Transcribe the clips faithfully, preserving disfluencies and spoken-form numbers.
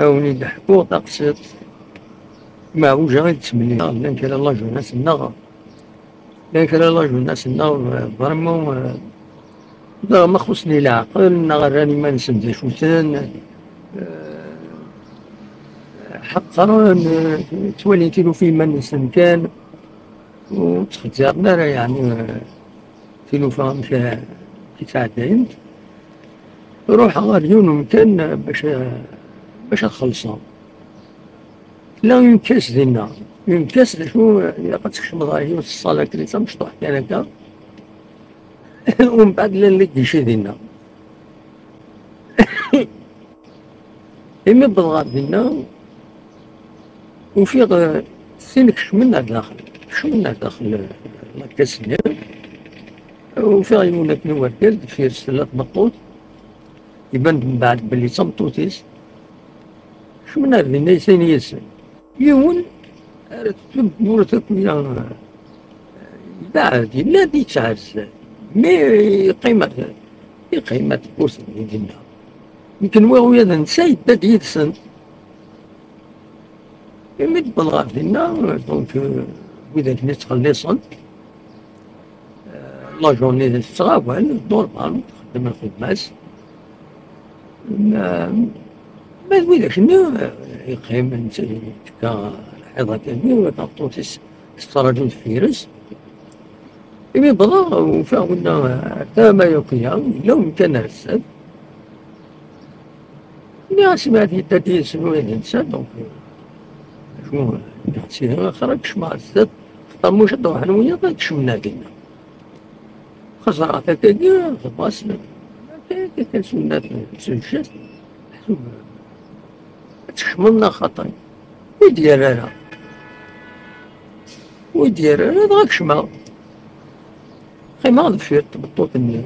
Awen-id-ḥkuɣ taqsiṭ. Meɛwuja i d-ttmenniɣ, llan kra la jeunesse-nneɣ, llan kra la jeunesse-nneɣ, euh, vraiment, euh, neɣ ma xuṣṣen i leɛqel, neɣ rran iman-nsen d acu-ten, euh, ḥeqqren, euh, ttwalin tilufa iman-nsen kan, ur ttxezzaren ara, yeɛni, euh, tilufa amek, euh, i ttɛeddayent. Ruḥeɣ ɣer yiwen umkan, euh, bac, euh, bac ad xellṣeɣ. Tella une caisse dinna. Une caisse, d acu, ilaq ad tkecmeḍ ɣer yiwet ṣṣala akken d tamecṭuḥt kan akka. Umbeɛd llan les guichets dinna. Imi wwḍeɣ ɣer dinna, ufiɣ, eh, sin kecmen ar daxel. Kecmen ar daxel, eh, la caisse-nni. Ufiɣ yiwen akken wergaz, deffir-s tella tmeṭṭut. Iban-d mbeɛd belli d tameṭṭut-is. Kecmen ar dinna i sin yid-sen. Yiwen ar tewwurt akk ya, ibeɛɛed, yella-d yettɛezzab. Mi yeqqim ar, yeqqim ar tewwurt-nni dinna. Mi kenwi ɣuya d netta, yedda-d yid-sen. Imi d-wweḍ ɣer dinna, donc, euh, widak-nni ttxelliṣen, euh, la journée tettɣawal, normal, txeddem lxedma-s. Ma, ma d widak-nni, euh, yeqqim, netta, yettekka lḥiḍ akkenni, tameṭṭut-is tettraǧu deffir-s. Imi wwḍeɣ, ufiɣ winna ar tama yakk-ya, yella umkan ar zdat. Nniɣ-as, ma yedda-d yid-sen win netta, donc, acu, nniɣ-as, ihi, axir ad kecmeɣ ar zdat, xaṭer muc ad d-ruḥen wiyaḍ, ad kecmen ar dinna. Xeẓreɣ takagi, xeḍbeɣ-as, akka, akka, kan s unat, s ujjat, meḥsub, ad tkecmeḍ neɣ xaṭi. Ur d-yerri ara. Ur d-yerri ara, dɣa kecmeɣ. Qqimeɣ deffir tmeṭṭut-nni.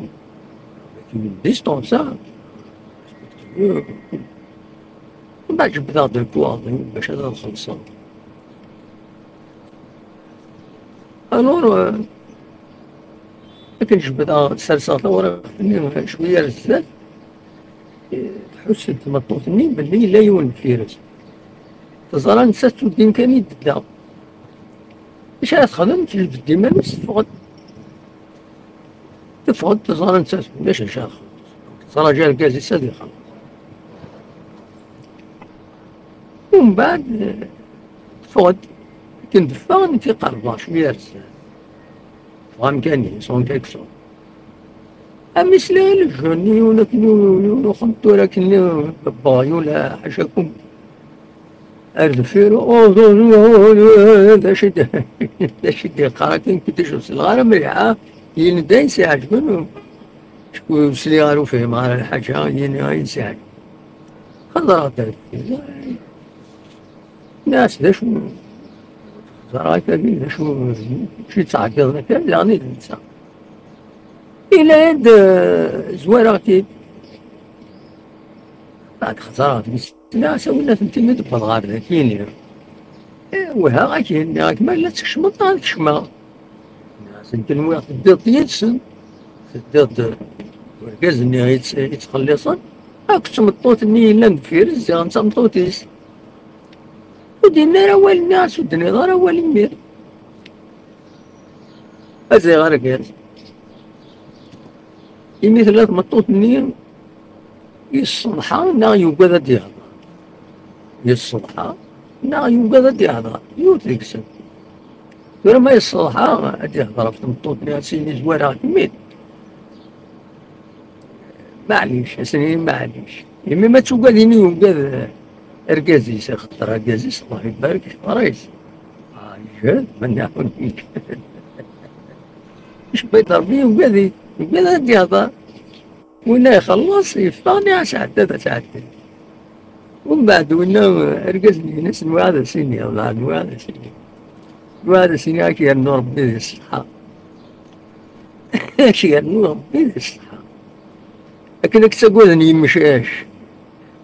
Une distance, hein. Mbeɛd jebdeɣ-d lkuwaḍ-iw bac ad xellṣeɣ. Alors, euh, akken jebdeɣ, serseɣ tawriqt-nni cwiya ar zdat, eh, tḥuss-d tmeṭṭut-nni belli yella yiwen deffir-s. Teẓra nettat d tuddin kan i d-tedda. Acu ara texdem? Tejbed-d iman-is, teffeɣ-d. Teffeɣ-d, teẓra nettat ulac acu ara texdem. Tettṛaǧu argaz-is ad ixelleṣ. Umbeɛd, eh, teffeɣ-d. Akken teffeɣ, nekk qerrbeɣ cwiya ar zdat. Ffeɣ amkan-is, en quelque sorte. Am isli i lejhun-nni, yiwen akken, yiwen, yiwen uxentur akken, bebba, yiwen, ḥacakum. Ar deffir, oh, d acu i d-, d acu i d-yeqqar akken, kullec ur selleɣ ara mliḥ, ah, yenna-d ayen s-iɛeǧben, acku ur sliɣ ara, ur fhimeɣ ara lḥaǧa, yenna ayen s-iɛeǧben. Xeẓreɣ-d ar deffir. Nniɣ-as, d acu, ẓriɣ akka, d acu, d acu yettɛeggiḍen akka, daɣen i d netta. Yenna-yi-d, eh, zwareɣ-k-id. Ad xeẓreɣ deg-s. Nniɣ-as, a winnat n timi d-wweḍ ɣer dagi-nni. Eh, wehhaɣ-ak-in, nniɣ-ak, ma la tkecmeḍ, ad kecmeɣ. Nniɣ-asen, kenwi teddiḍ-d yid-sen, teddiḍ-d d urgaz-nni i tt-, i ttxelliṣen, akked tmeṭṭut-nni yellan deffir-s, ziɣen d tameṭṭut-is. Ur d-yenni ara awal, nniɣ-as, ur d-tenniḍ ara awal imir. A ziɣ argaz. Imi tella tmeṭṭut-nni, yesseḍḥa neɣ yugad ad d-yehder? Yesseḍḥa neɣ yugad ad d-yehder? Yiwet deg-sen. Tura ma yesseḍḥa ad d-yehder ɣef tmeṭṭut-nni, ad s-yini zwareɣ-kem-id. Maɛlic, ad s-nini maɛlic. Imi ma tugad, ini yugad, eh, argaz-is, axaṭer argaz-is, Allah ibarek, teɣra-is. Ah, yejhed, ma nniɣ-wen yejhed. Icebba-d Rebbi, yugad-it, yugad ad d-yehder. Winna ixelleṣ, yeffeɣ, nniɣ-as ɛedda, ad tɛeddi. Umbeɛd winna, argaz-nni, ini-as, nwiɣ ad as-iniɣ, nwiɣ ad as-iniɣ. Nwiɣ ad as-iniɣ, ad k-yernu Rebbi di ṣṣeḥḥa. Ad k-yernu Rebbi di ṣṣeḥḥa. Akken ad k-ttagaden yimcac.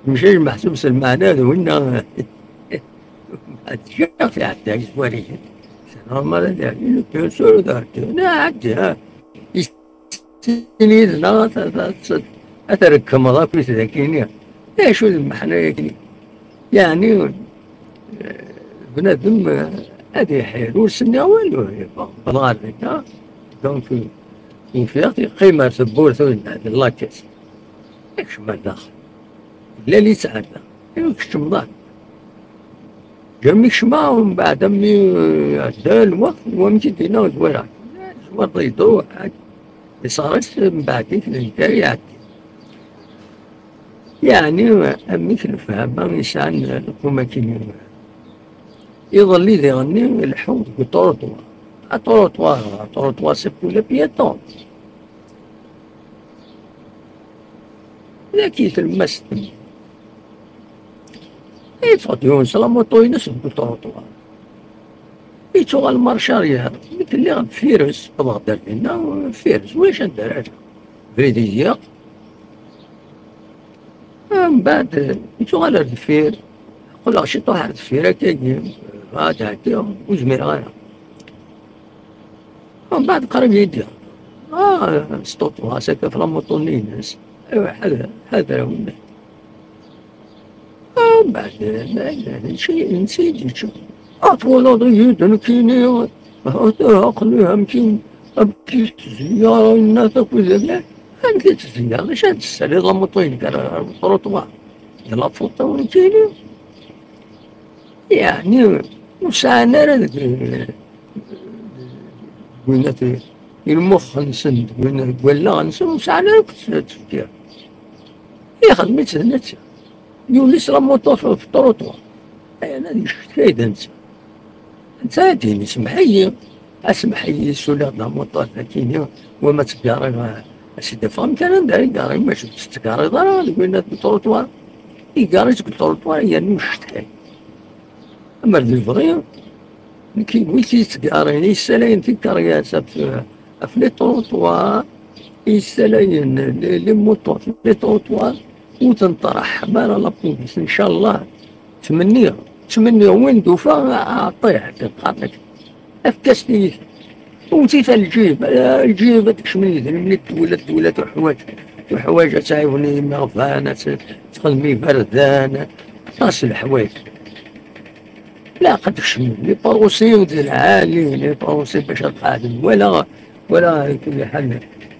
Yimcac meḥsub s lmeɛna d winna. Ad ǧǧeɣ iɛedda yezwar-iyi. C'est normal ad iɛeddi, bien sûr ad iɛeddi. Ad iɛeddi, ha. Yessin yid-neɣ, ad, ad, ad, ad t-rekmeḍ akk i tdakini. D acu d lmeḥna-yagi? Yeɛni, eh, bnadem, eh, ad iḥir, ur s-nniɣ walu, bon, wwḍeɣ ɣer dinna, donc, eh, ufiɣ-t yeqqim ar tewwurt u yenna-d, "Lakes, kcem ar daxel." Yella li yesɛedda, iwa keččem ḍan. Ǧami kecmeɣ, u mbeɛd, a mmi, eh, ɛedda lweqt, u amek i d-yenna, zwara. Zwar d iḍu, iṣaṛ-is, mbeɛd-it, d netta iɛeddi. Yeɛni, amek lefhama i sɛan lqum akkin? Iḍelli diɣenni, leḥḥuɣ deg uṭruṭwar. Aṭruṭwar, aṭruṭwar, c'est pour les piétons. Daki tlemmast-nni. Iffeɣ-d yiwen s lamuṭu-ines deg uṭruṭwar. Ittuɣal marche arrière. Nekk lliɣ deffir-s, wwḍeɣ-d ar dinna, deffir-s, ulac anda ara rreɣ. Abrid idiq. Mbeɛd, ittuɣal ar deffir. Qqleɣ ciṭuḥ ar deffir akkagi. Ad ɛeddiɣ, ur zmireɣ ara. Mbeɛd qrib yeddi. Ah, sṭuṭuɣ-as akka ɣef lamuṭu-nni-ines. Aywa, ḥader, ḥader a winna. Mbeɛd, netta i d-yečča. Ah, twalaḍ-iyi-d nekkini, ah, aql-i amek, amek i ttezziyareɣ, yenna-t akk d amek i ttezziyareɣ, d acu ad tessaliḍ lamuṭu-inek ar, ar uṭruṭwar? D la faute-iw nekkini. Yeɛni, ur sɛan ara deg, deg winna, deg lmux-nsen, deg winna, deg wallaɣ-nsen, ur sɛan ara akk ttfekkiṛ. Ixdem-itt d netta. Yuli s lamuṭu f, f ṭruṭwar. Ayen ad yeccetkay d netta. Netta ad d-yini, "Semmeḥ-iyi, a semmeḥ-iyi, suliɣ-d lamuṭu akini, wama ttgariɣ, a s-d-afeɣ amkan anda ara gariɣ, maca ur tettgariḍ ara deg winna deg ṭruṭwar." Igar-itt deg ṭruṭwar, yernu yeccetkay. Amer d lebɣi, nekk, wi k-yettgarin, yessalayen tikeryas ɣef, ɣef les trottoirs, yessalayen les, les motos ɣef les trottoirs, ur ten-ṭṭraḥem ara la police, ncallah. Ttmenniɣ, ttmenniɣ win d-ufiɣ, aɛṭiɣ, qqaren-ak. Efk-as tiyita. Wwet-it ɣer lǧib, eh, lǧib ad d-kecmen yidrimen i ddwla, ddwla tuḥwaǧ, tuḥwaǧ ad tɛiwen imeɣban, ad t-, texdem iberdan, aṭas n leḥwayeǧ. Ilaq ad d-kecmen, les procès d lɛali, les procès bac ad qeɛden, wala, wala, ala kulli ḥal,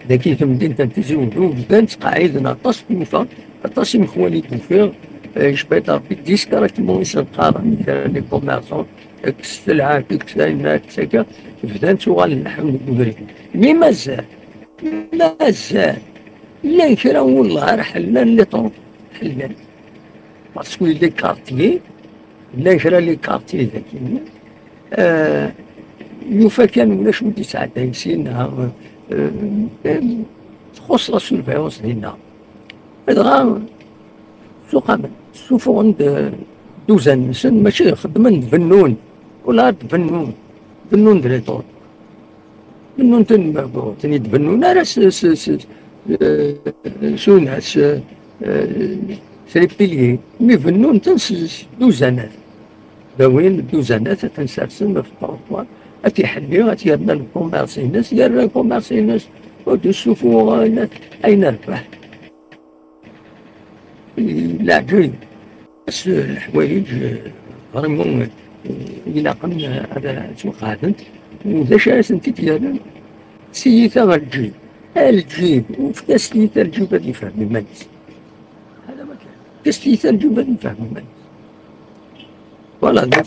dagi tamdint n Tizi Wezzu, bdan ttqeɛɛiden aṭas n tlufa, aṭas imekwan i d-ufiɣ, eh, jbiṭ Rebbi, discrètement i sen-qqaren kra n les commerçants, kkes sselɛa-k, kkes ayen, kkes akka, bdan ttuɣalen leḥḥun deg ubrid. Mi mazal, mazal, llan kra, wellah, ar ḥellan les trottoirs, ḥellan. Parce que les quartiers, llan kra les quartiers dagi, euh, yufa kan ulac wi d-yettɛeddayen syin, euh, euh, txuṣṣ la surveillance dinna. Dɣa, suqamen, ssufuɣen-d, euh, dduzan-nsen, mačči xeddmen d bennun, ula d bennun, bennun d les trottoirs. Bennun-ten, bon, ten-id-bennun ara s, s, s, eh, s unas, eh, s les piliers. Mi bennun-ten s, s dduzanat. Dawin dduzanat, ad ten-sersen ɣef trottoir. Ad t-iḥelli, ad t-yerna le commerce-ines, yerna le commerce-ines. Ur d-issufuɣ, eh, ayen rbeḥ. Leɛǧayeb. Ass leḥwayeǧ, vraiment, ilaqen ad ttwaqeɛdent. U d acu ara sent-id-yerren? S tiyita ɣer lǧib. A lǧib, efk-as tiyita lǧib ad yefhem iman-is. Efk-as tiyita lǧib ad yefhem iman-is. Voilà, donc